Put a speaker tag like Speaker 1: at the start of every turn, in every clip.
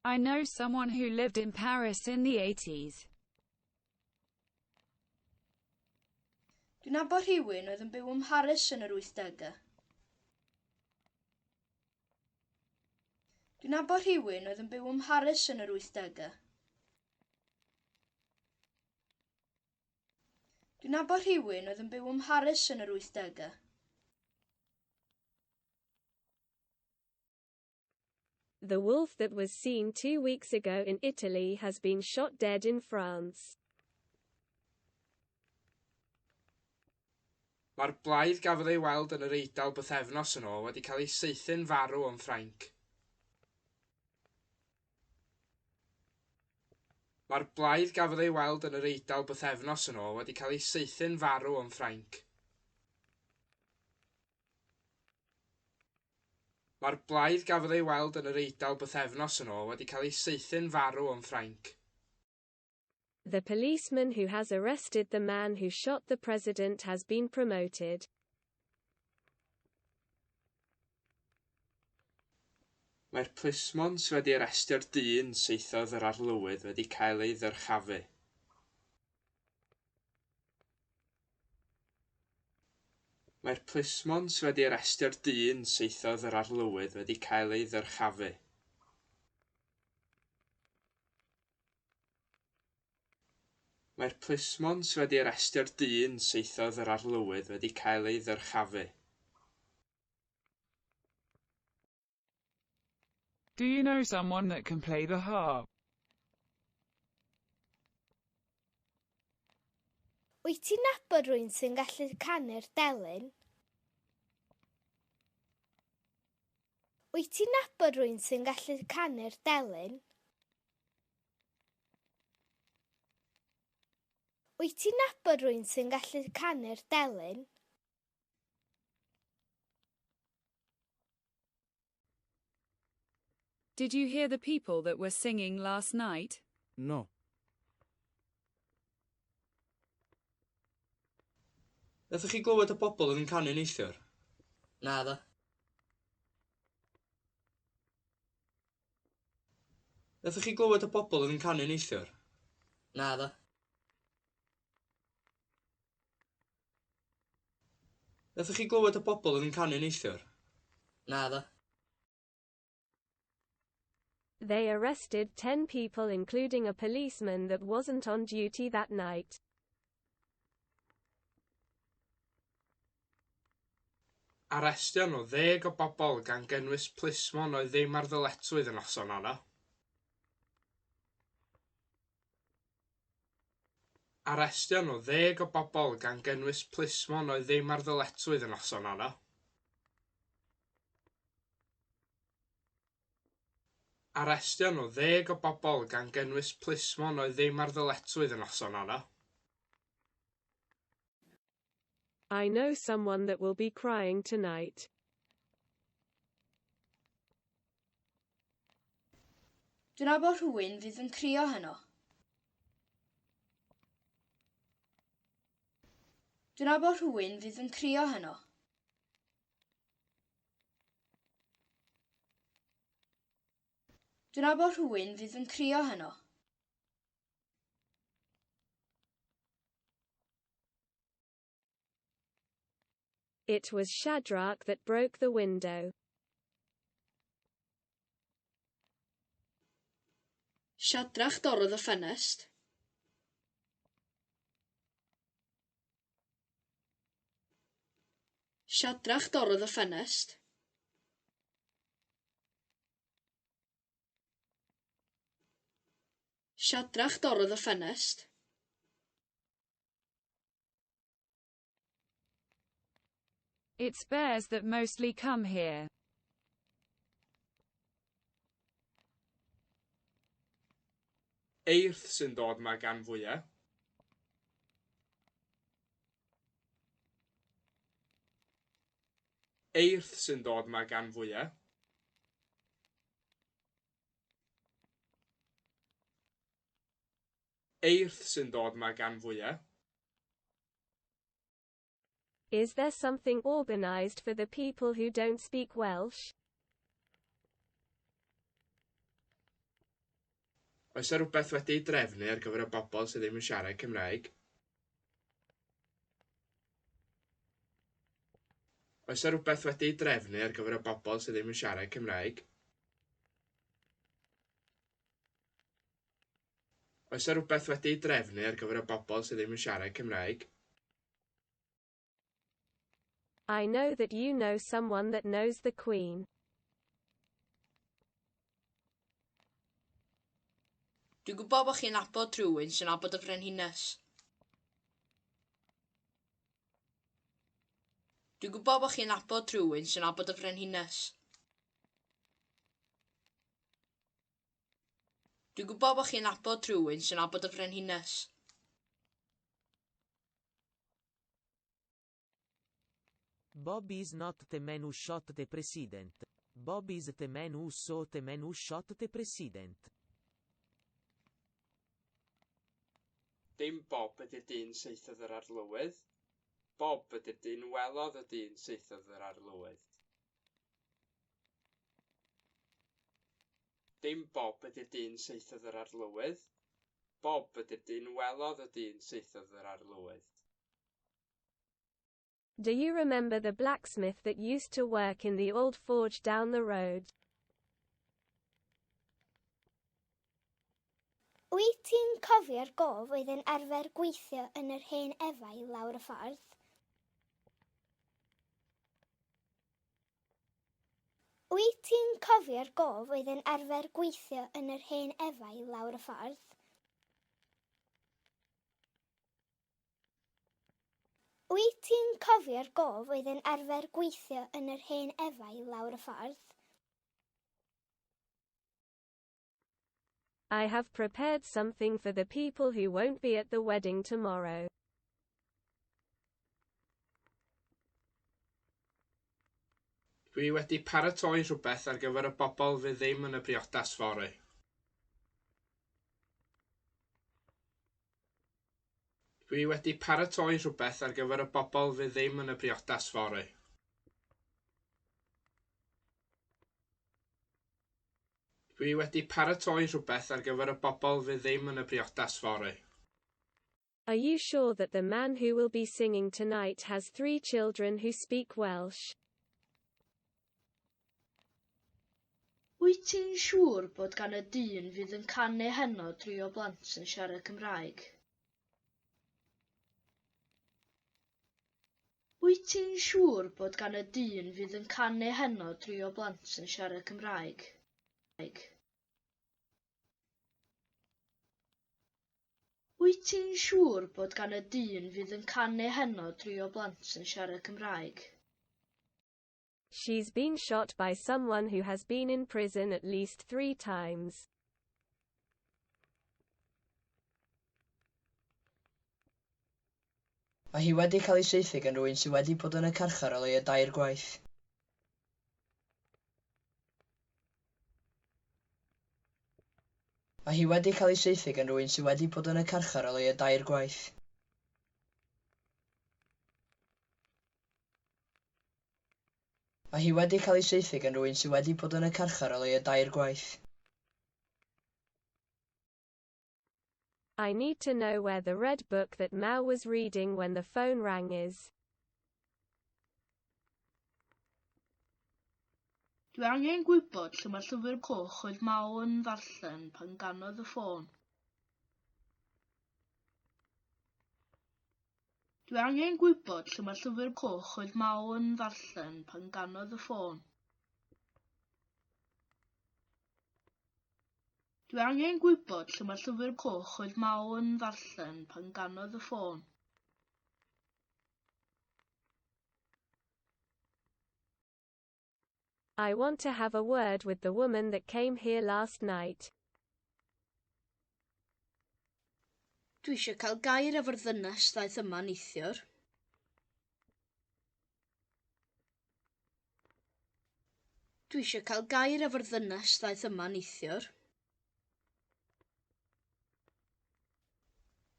Speaker 1: I know someone who lived in Paris in the 80s.
Speaker 2: Dwi'n nabod rhywun oedd yn byw ym Mharis yn yr wythdegau. Dwi'n nabod rhywun oedd yn byw ym Mharis yn yr wythdegau. Dwi'n nabod rhywun oedd yn byw ym Mharis yn yr wythdegau.
Speaker 3: The wolf that was seen 2 weeks ago in Italy has been shot dead in France.
Speaker 4: Mae'r blaidd gafodd ei weld yn yr Eidal bythefnos yn ôl wedi cael ei saethu'n farw yn Ffrainc. Mae'r blaidd gafodd ei weld yn yr Eidal bythefnos yn ôl wedi cael ei saethu'n farw yn Ffrainc. Mae'r blaidd gafodd ei weld yn yr Eidal bythefnos yn ôl wedi cael ei saethu'n farw yn Ffrainc.
Speaker 3: The policeman who has arrested the man who shot the president has been promoted.
Speaker 4: Mae'r plismon sydd wedi arestio'r dyn saethodd yr arlywydd wedi cael ei ddyrchafu. Mae'r plismon sydd wedi arestio'r dyn saethodd yr arlywydd wedi cael ei ddyrchafu. Mae'r plismon sydd wedi arestio'r dyn saethodd yr arlywydd wedi cael ei ddyrchafu.
Speaker 5: Do you know someone that can play the harp?
Speaker 6: Wyt ti'n nabod rhywun sy'n gallu canu'r delyn? Wyt ti'n nabod rhywun sy'n gallu canu'r delyn? Wyt ti'n nabod rhywun sy'n gallu canu'r delyn?
Speaker 1: Did you hear the people that were singing last night?
Speaker 7: No.
Speaker 8: Nathoch chi glywed y bobl oedd yn canu neithiwr?
Speaker 9: Naddo.
Speaker 8: Nathoch chi glywed y bobl oedd yn canu neithiwr?
Speaker 9: Naddo.
Speaker 8: Nathoch chi glywed y bobl oedd yn canu neithiwr?
Speaker 9: Naddo.
Speaker 3: They arrested 10 people, including a policeman that wasn't on duty that night.
Speaker 4: Arestio nhw 10 o bobl gan gynnwys plismon oedd ddim ar ddyletswydd y noson honno. Arestio nhw 10 o bobl gan gynnwys plismon oedd ddim ar ddyletswydd y noson honno. Arestio nhw 10 o bobl gan gynnwys plismon oedd ddim ar ddyletswydd y noson honno.
Speaker 3: I know someone that will be crying tonight.
Speaker 2: Dwi'n nabod rhywun fydd yn crio heno. Dwi'n nabod rhywun fydd yn crio heno. Dwi'n nabod rhywun fydd yn crio heno.
Speaker 3: It was Shadrach that broke the window.
Speaker 2: Siadrach dorrodd y ffenest. Siadrach dorrodd y ffenest. Siadrach dorrodd y ffenest.
Speaker 1: It's bears that mostly come here.
Speaker 4: Eirth sy'n dod 'ma gan fwya. Eirth sy'n dod 'ma gan fwya. Eirth sy'n dod 'ma gan fwya.
Speaker 3: Is there something organized for the people who don't speak Welsh?
Speaker 4: Oes 'na rywbeth wedi ei drefnu ar gyfer y bobl sydd ddim yn siarad Cymraeg? Oes 'na rywbeth wedi ei drefnu ar gyfer y bobl sydd ddim yn siarad Cymraeg? Oes 'na rywbeth wedi ei drefnu ar gyfer y bobl sydd ddim yn siarad Cymraeg?
Speaker 3: I know that you know someone that knows the Queen.
Speaker 2: Dwi'n gwybod bod chi'n nabod rhywun sy'n nabod y Frenhines. Dwi'n gwybod bod chi'n nabod rhywun sy'n nabod y Frenhines. Dwi'n gwybod bod chi'n nabod rhywun sy'n nabod y Frenhines.
Speaker 7: Bob is not the man who shot the president. Bob is the man who saw the man who shot the president.
Speaker 4: Dim Bob ydy'r dyn saethodd yr arlywydd. Bob ydy'r dyn welodd y dyn saethodd yr arlywydd. Dim Bob ydy'r dyn saethodd yr arlywydd. Bob ydy'r dyn welodd y dyn saethodd yr arlywydd.
Speaker 3: Do you remember the blacksmith that used to work in the old forge down the road?
Speaker 6: Wyt ti'n cofio'r gof oedd yn arfer gweithio yn yr hen efail lawr y ffordd? Wyt ti'n cofio'r gof oedd yn arfer gweithio yn yr hen efail lawr y ffordd? Wyt ti'n cofio'r gof oedd yn arfer gweithio yn yr hen efail lawr y ffordd?
Speaker 3: I have prepared something for the people who won't be at the wedding tomorrow.
Speaker 4: Dwi wedi paratoi rhywbeth ar gyfer y bobl fydd ddim yn y briodas fory. Dwi wedi paratoi rhywbeth ar gyfer y bobl fydd ddim yn y briodas fory. Dwi wedi paratoi rhywbeth ar gyfer y bobl fydd ddim yn y briodas fory.
Speaker 3: Are you sure that the man who will be singing tonight has 3 children who speak Welsh?
Speaker 2: Wyt ti'n siŵr bod gan y dyn fydd yn canu heno 3 o blant sy'n siarad Cymraeg? Wyt ti'n siŵr bod gan y dyn fydd yn canu heno 3 o blant sy'n siarad Cymraeg? Wyt ti'n siŵr bod gan y dyn fydd yn canu heno 3 o blant sy'n siarad Cymraeg?
Speaker 3: She's been shot by someone who has been in prison at least 3 times.
Speaker 9: Mae hi wedi cael ei saethu gan rywun sydd wedi bod yn y carchar o leia 3 gwaith. Mae hi wedi cael ei saethu gan rywun sydd wedi bod yn y carchar o leia 3 gwaith. Mae hi wedi cael ei saethu gan rywun sydd wedi bod yn y carchar o leia 3 gwaith.
Speaker 3: I need to know where the red book that Mao was reading when the phone rang is.
Speaker 2: Dwi angen gwybod lle mae'r llyfr coch oedd Mao yn ddarllen pan ganodd y ffôn. Dwi angen gwybod lle mae'r llyfr coch oedd Mao yn ddarllen pan ganodd y ffôn. Dwi angen gwybod lle mae'r llyfr coch oedd Mao yn ddarllen pan ganodd y ffôn.
Speaker 3: I want to have a word with the woman that came here last night.
Speaker 2: Dwi eisiau cael gair efo'r ddynes ddaeth yma neithiwr. Dwi eisiau cael gair efo'r ddynes ddaeth yma neithiwr.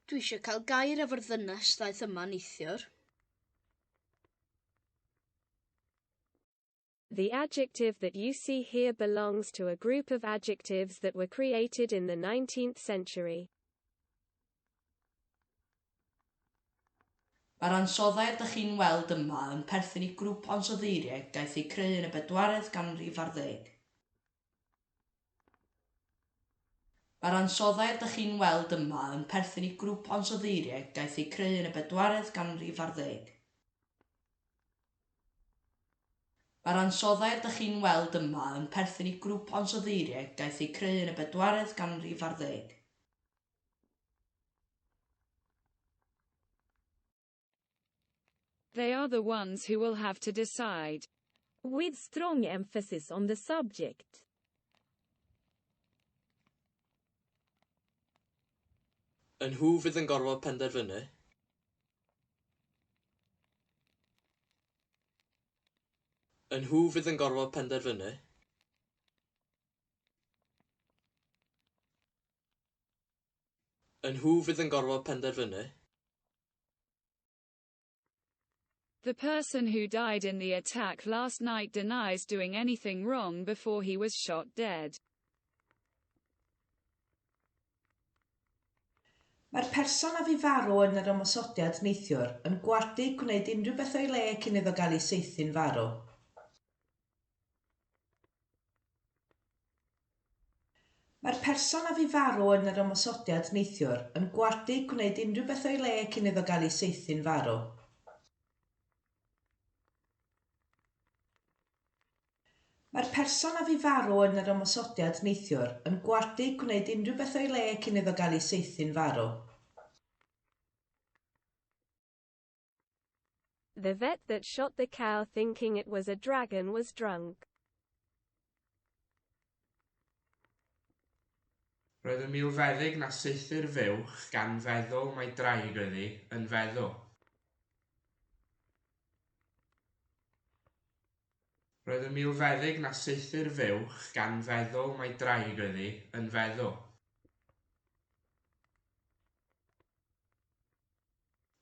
Speaker 2: Dwi eisiau cael gair efo'r ddynes ddaeth yma neithiwr.
Speaker 3: The adjective that you see here belongs to a group of adjectives that were created in the 19th century.
Speaker 9: Mae'r ansoddair dych chi'n weld yma yn perthyn i grŵp ansoddeiriau gaeth eu creu yn y bedwaredd ganrif ar ddeg. Mae'r ansoddair dych chi'n weld yma yn perthyn i grŵp ansoddeiriau gaeth eu creu yn y bedwaredd ganrif ar ddeg. Mae'r ansoddair dych chi'n weld yma yn perthyn i grŵp ansoddeiriau gaeth eu creu yn y bedwaredd ganrif ar ddeg.
Speaker 1: They are the ones who will have to decide.
Speaker 10: With strong emphasis on the subject.
Speaker 8: Y nhw fydd yn gorfod penderfynu. Y nhw fydd yn gorfod penderfynu. Y nhw fydd yn gorfod penderfynu.
Speaker 1: The person who died in the attack last night denies doing anything wrong before he was shot dead.
Speaker 11: Mae'r person a fu farw yn yr ymosodiad neithiwr yn gwadu gwneud unrhyw beth o'i le cyn iddo gael ei saethu'n farw. Mae'r person a fu farw yn yr ymosodiad neithiwr yn gwadu gwneud unrhyw beth o'i le cyn iddo gael ei saethu'n farw. Mae'r person a fu farw yn yr ymosodiad neithiwr yn gwadu gwneud unrhyw beth o'i le cyn iddo gael ei saethu'n farw.
Speaker 3: The vet that shot the cow thinking it was a dragon was drunk.
Speaker 4: Roedd y milfeddyg na saethu'r fuwch gan feddwl mai draig oedd hi, yn feddw. Roedd y milfeddyg na saethu'r fuwch gan feddwl mai draig oedd hi, yn feddw.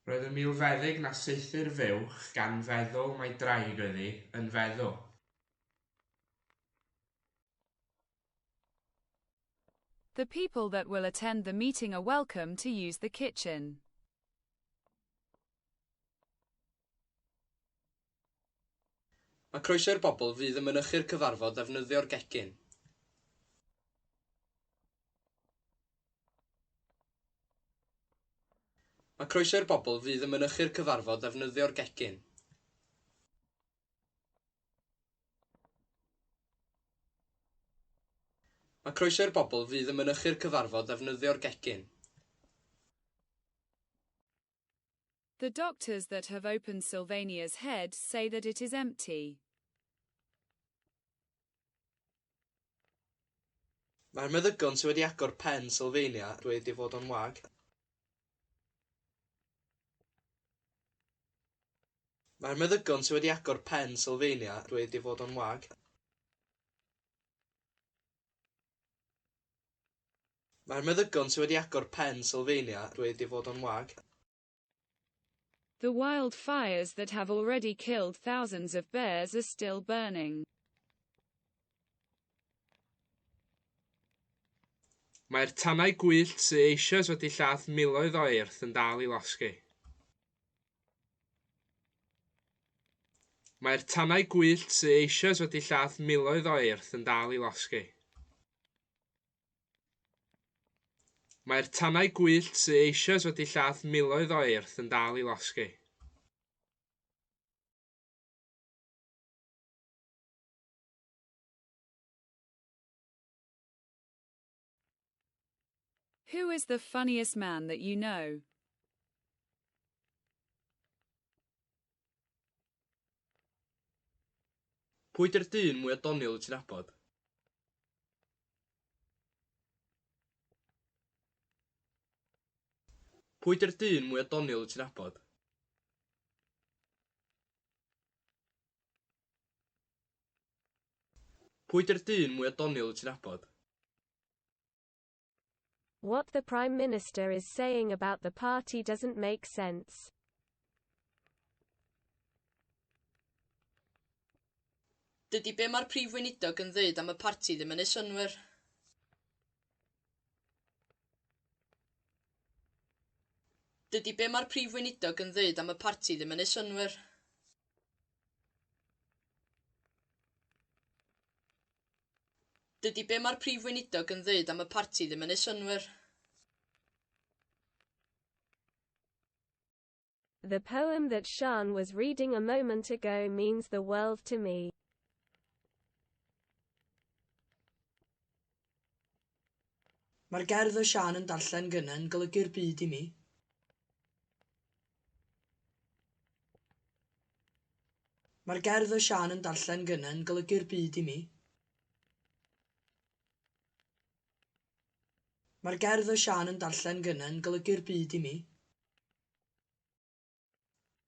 Speaker 4: Roedd y milfeddyg na saethu'r fuwch gan feddwl mai draig oedd hi, yn feddw.
Speaker 1: The people that will attend the meeting are welcome to use the kitchen.
Speaker 8: Mae croeso i'r bobl fydd yn mynychu'r cyfarfod ddefnyddio'r gegin. Mae croeso i'r bobl fydd yn mynychu'r cyfarfod ddefnyddio'r gegin. Mae croeso i'r bobl fydd yn mynychu'r cyfarfod ddefnyddio'r gegin.
Speaker 1: The doctors that have opened Sylvania's head say that it is empty.
Speaker 8: Mae'r meddygon sydd wedi agor pen Sylvania dweud ei fod o'n wag. Mae'r meddygon sydd wedi agor pen Sylvania dweud ei fod o'n wag. Mae'r meddygon sydd wedi agor pen Sylvania dweud ei fod o'n wag.
Speaker 1: The wildfires that have already killed thousands of bears are still burning.
Speaker 4: Mae'r tanau gwyllt sydd eisoes wedi lladd miloedd o eirth yn dal i losgi. Mae'r tanau gwyllt sydd eisoes wedi lladd miloedd o eirth yn dal i losgi. Mae'r tanau gwyllt sydd eisoes wedi lladd miloedd o eirth yn dal i losgi.
Speaker 1: Who is the funniest man that you know?
Speaker 8: Pwy 'di'r dyn mwya doniol wyt ti'n nabod? Pwy 'di'r dyn mwya doniol wyt ti'n nabod? Pwy 'di'r dyn mwya doniol wyt ti'n nabod?
Speaker 3: What the Prime Minister is saying about the party doesn't make sense.
Speaker 9: Dydy be mae'r Prif Weinidog yn ddeud am y parti ddim yn neud synnwyr. Dydy be mae'r Prif Weinidog yn ddeud am y parti ddim yn neud synnwyr. Dydy be mae'r Prif Weinidog yn ddeud am y parti ddim yn neud synnwyr.
Speaker 3: The poem that Sian was reading a moment ago means the world to me.
Speaker 9: Mae'r gerdd o Sian yn darllen gynnau yn golygu'r byd i mi. Mae'r gerdd o Sian yn darllen gynnau yn golygu'r byd i mi. Mae'r gerdd o Sian yn darllen gynnau yn golygu'r byd i mi.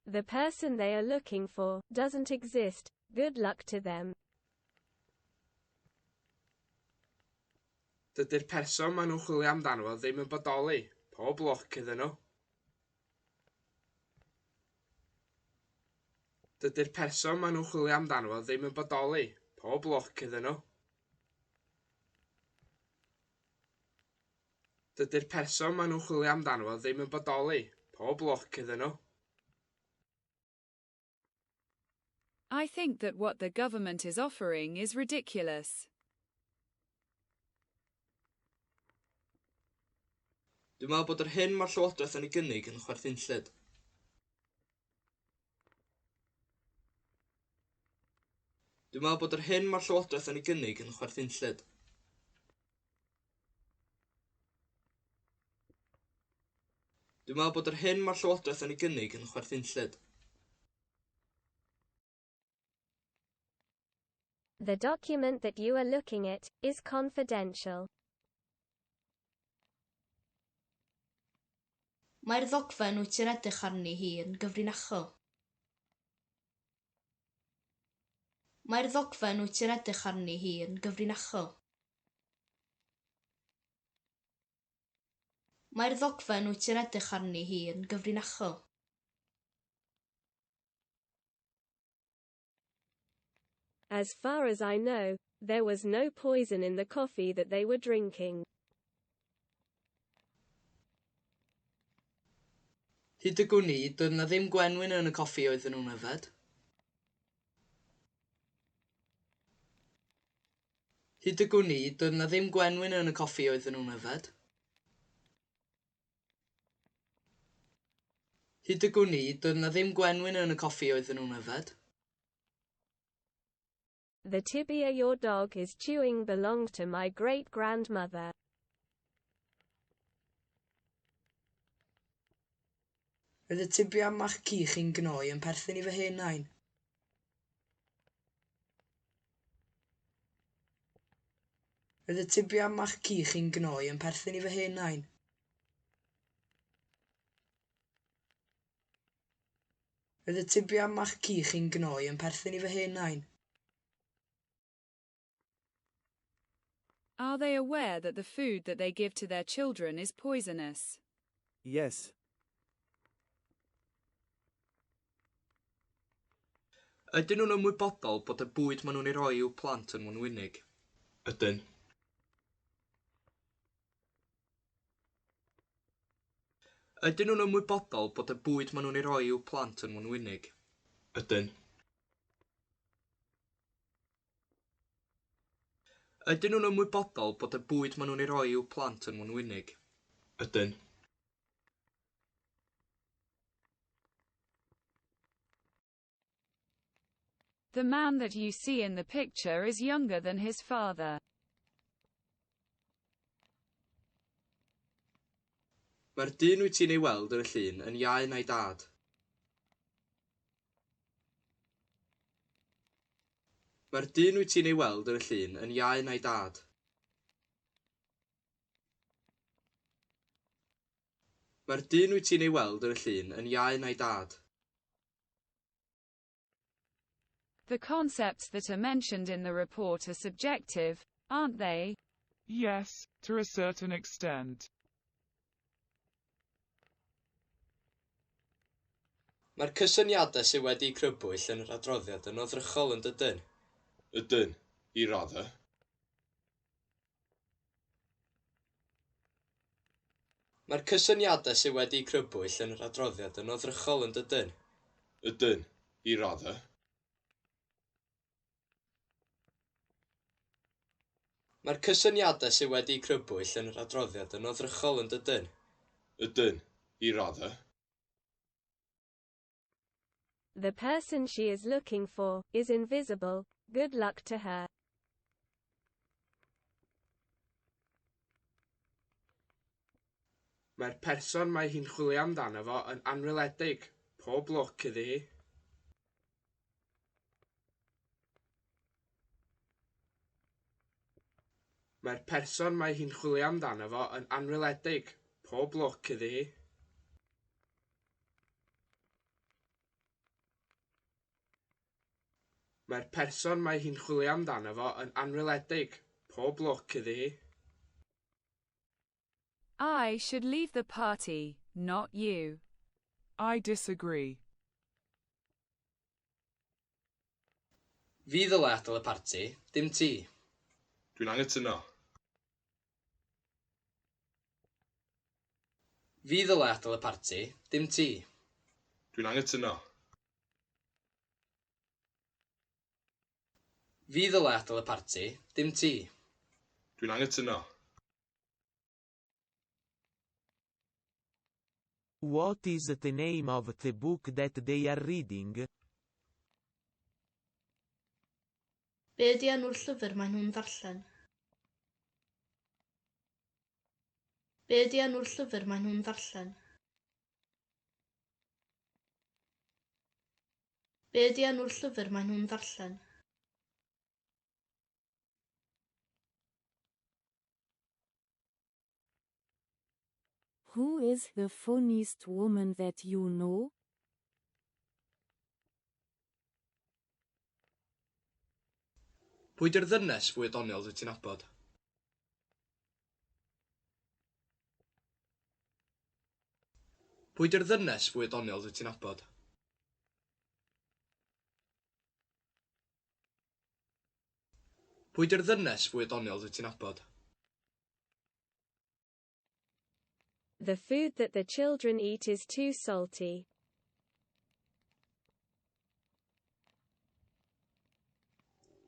Speaker 3: The person they are looking for doesn't exist. Good luck to them.
Speaker 4: Dydy'r person maen nhw'n chwilio amdano fo ddim yn bodoli. Pob lwc iddyn nhw. Dydy'r person maen nhw'n chwilio amdano fo ddim yn bodoli. Pob lwc iddyn nhw. Dydy'r person maen nhw'n chwilio amdano fo ddim yn bodoli. Pob lwc iddyn nhw.
Speaker 1: I think that what the government is offering is ridiculous.
Speaker 8: Dwi'n meddwl bod yr hyn mae'r Llywodraeth yn ei gynnig yn chwerthinllyd. Dwi'n meddwl bod yr hyn mae'r Llywodraeth yn ei gynnig yn chwerthinllyd. Dwi'n meddwl bod yr hyn mae'r Llywodraeth yn ei gynnig yn chwerthinllyd.
Speaker 3: The document that you are looking at is confidential.
Speaker 2: Mae'r ddogfen wyt ti'n edrych arni hi yn gyfrinachol. Mae'r ddogfen wyt ti'n edrych arni hi yn gyfrinachol. Mae'r ddogfen wyt ti'n edrych arni hi yn gyfrinachol.
Speaker 3: As far as I know, there was no poison in the coffee that they were drinking.
Speaker 9: Hyd y gwn i, doedd 'na ddim gwenwyn yn y coffi oedden nhw'n yfed. Hyd y gwn i, doedd 'na ddim gwenwyn yn y coffi oedden nhw'n yfed. Hyd y gwn i, doedd 'na ddim gwenwyn yn y coffi oedden nhw'n yfed.
Speaker 3: The tibia your dog is chewing belonged to my great-grandmother.
Speaker 9: Roedd y tibia ma'ch ci chi'n gnoi yn perthyn i fy hen nain. Roedd y tibia ma'ch ci chi'n gnoi yn perthyn i fy hen nain. Roedd y tibia ma'ch ci chi'n gnoi yn perthyn i fy hen nain.
Speaker 1: Are they aware that the food that they give to their children is poisonous?
Speaker 12: Yes.
Speaker 8: Ydyn nhw'n ymwybodol bod y bwyd maen nhw'n ei roi i'w plant yn wenwynig? Ydyn. Ydyn nhw'n ymwybodol bod y bwyd maen nhw'n ei roi i'w plant yn wenwynig? Ydyn. Ydyn nhw'n ymwybodol bod y bwyd maen nhw'n ei roi i'w plant yn wenwynig? Ydyn.
Speaker 1: The man that you see in the picture is younger than his father.
Speaker 8: Mae'r dyn wyt ti'n ei weld yn y llun yn iau na'i dad. Mae'r dyn wyt ti'n ei weld yn y llun yn iau na'i dad. Mae'r dyn wyt ti'n ei weld yn y llun yn iau na'i dad.
Speaker 1: The concepts that are mentioned in the report are subjective, aren't they?
Speaker 5: Yes, to a certain extent.
Speaker 8: Mae'r cysyniadau sydd wedi'u crybwyll yn yr adroddiad yn oddrychol yn dydyn?
Speaker 12: Ydyn, i raddau.
Speaker 8: Mae'r cysyniadau sydd wedi'u crybwyll yn yr adroddiad yn oddrychol yn dydyn?
Speaker 12: Ydyn, i raddau.
Speaker 8: Mae'r cysyniadau sydd wedi'u crybwyll yn yr adroddiad yn oddrychol yn dydyn?
Speaker 12: Ydyn, i raddau.
Speaker 3: The person she is looking for is invisible. Good luck to her.
Speaker 4: Mae'r person mae hi'n chwilio amdano fo yn anweledig. Pob lwc iddi hi. Mae'r person mae hi'n chwilio amdano fo yn anweledig. Pob lwc iddi hi. Mae'r person mae hi'n chwilio amdano fo yn anweledig. Pob lwc iddi hi.
Speaker 1: I should leave the party, not you.
Speaker 5: I disagree.
Speaker 8: Fi ddylai adael y parti, dim ti.
Speaker 12: Dwi'n anghytuno.
Speaker 8: Fi ddylai adael y parti, dim ti.
Speaker 12: Dwi'n anghytuno.
Speaker 8: Fi ddylai adael y parti, dim ti.
Speaker 12: Dwi'n anghytuno.
Speaker 7: What is the name of the book that they are reading?
Speaker 2: Be ydy enw'r llyfr maen nhw'n ddarllen? Be ydy enw'r llyfr maen nhw'n ddarllen? Be ydy enw'r llyfr maen nhw'n ddarllen?
Speaker 10: Who is the funniest woman that you know?
Speaker 8: Pwy 'di'r ddynes fwya doniol dwyt ti'n nabod? Pwy 'di'r ddynes fwya doniol dwyt ti'n nabod? Pwy 'di'r ddynes fwya doniol dwyt ti'n nabod?
Speaker 3: The food that the children eat is too salty.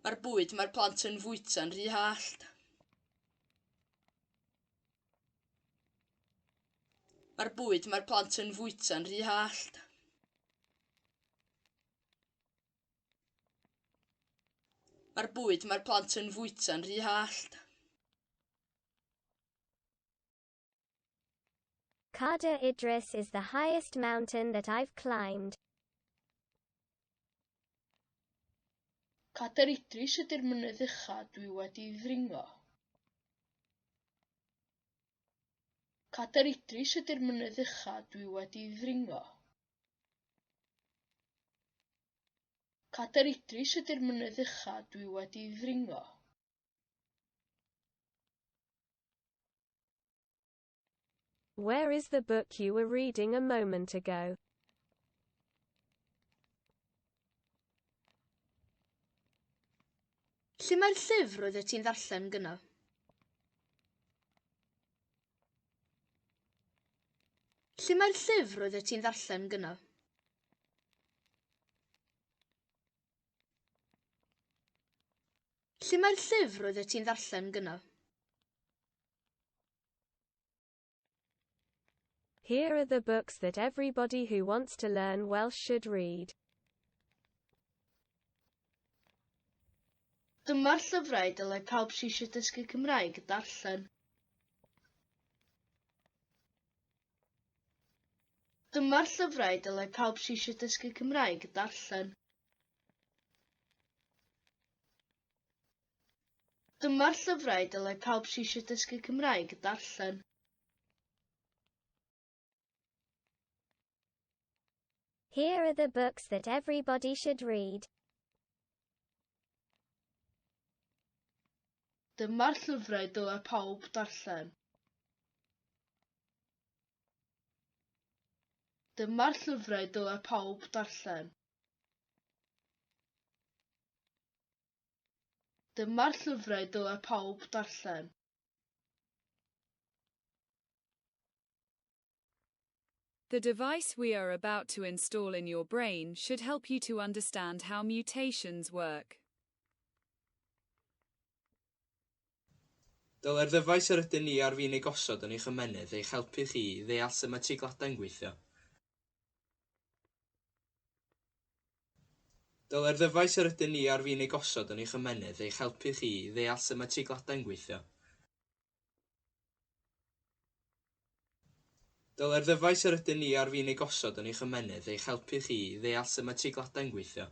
Speaker 9: Mae'r bwyd mae'r plant yn fwyta'n rhy hallt. Mae'r bwyd mae'r plant yn fwyta'n rhy hallt. Mae'r bwyd mae'r plant yn fwyta'n rhy hallt.
Speaker 3: Cader Idris is the highest mountain that I've climbed.
Speaker 2: Cader Idris ydy'r mynydd ucha dwi wedi'i ddringo. Cader Idris ydy'r mynydd ucha dwi wedi'i ddringo. Cader Idris ydy'r mynydd ucha dwi wedi'i ddringo.
Speaker 3: Where is the book you were reading a moment ago?
Speaker 2: Lle mae'r llyfr oeddet ti'n ddarllen gynna? Lle mae'r llyfr oeddet ti'n ddarllen gynna? Lle mae'r llyfr oeddet ti'n ddarllen gynna?
Speaker 3: Here are the books that everybody who wants to learn Welsh should read.
Speaker 2: Dyma'r llyfrau dylai pawb sy eisiau dysgu Cymraeg darllen. Dyma'r llyfrau dylai pawb sy eisiau dysgu Cymraeg darllen. Dyma'r llyfrau dylai pawb sy eisiau dysgu Cymraeg darllen.
Speaker 3: Here are the books that everybody should read.
Speaker 2: Dyma'r llyfrau dylai pawb darllen. Dyma'r llyfrau dylai pawb darllen. Dyma'r llyfrau dylai pawb darllen.
Speaker 1: The device we are about to install in your brain should help you to understand how mutations work.
Speaker 8: Dylai'r ddyfais yr ydyn ni ar fin ei gosod yn eich ymennydd eich helpu chi i ddeall sut mae treigladau'n gweithio. Dylai'r ddyfais yr ydyn ni ar fin ei gosod yn eich ymennydd eich helpu chi i ddeall sut mae treigladau'n gweithio. Dylai'r ddyfais yr ydyn ni ar fin ei gosod yn eich ymennydd eich helpu chi i ddeall sut mae treigladau'n gweithio.